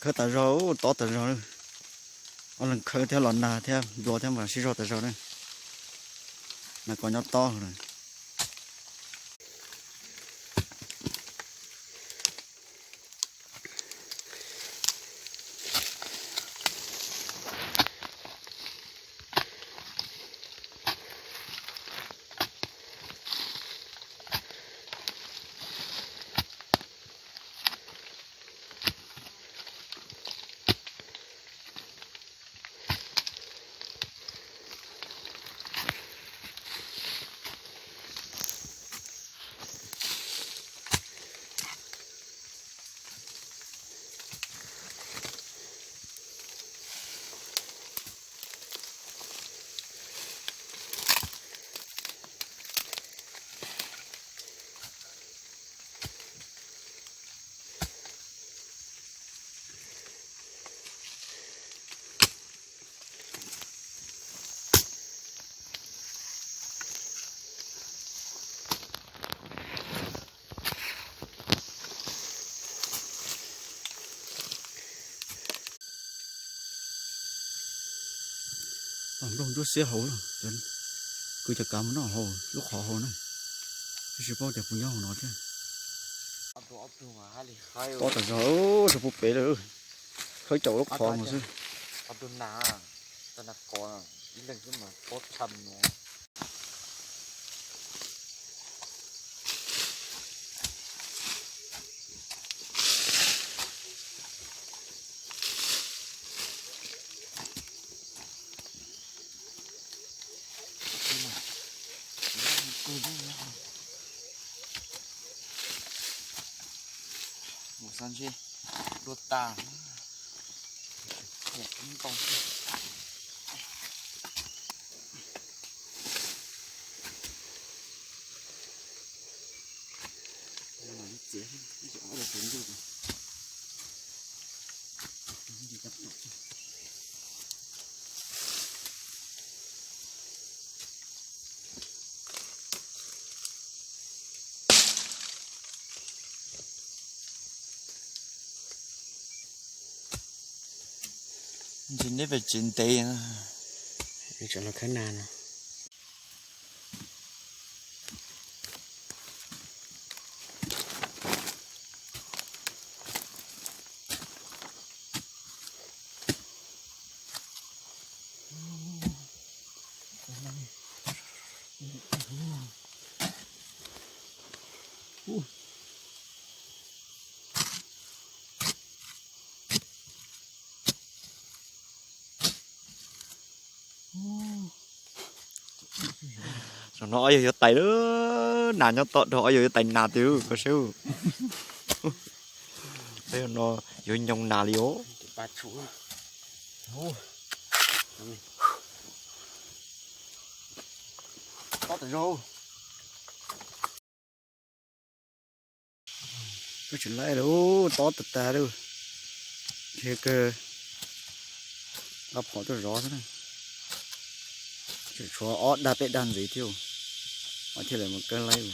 Khawb tas zog, tob tas zog. Ob leeg khawb thiab los nag thiab nplua thiab mas sib zog tas zog na. Nag kos nyob tob lawm. Nplooj ntsuab xiab hauv, kwv cov kav mus noj hauv lub qhov hauv na. Twb tsis paub tias puas nyob hauv no thiab. Tob tas zog, tsis pub pem lawm. Khawb caum lub qhov mus xwb. Mus xav ntshe dua tas. Ntsis neb pem tsev ntev, tseem los khawb nag no. Zaum no ob yawg yuav tais lawm, nas nyob tom dhau ob yawg yuav tais nas tiag koj saib. Ob yawg no yuav nyoo nas li os. Tob tas zog. Koj tsis laij lawm, tob tag tag lawm. Nrhiav kawg, nqa phom tuaj zov xwb na. Tseem tshuav ob dag peb dag ntxiv thiab, thiaj li mus kawg laij.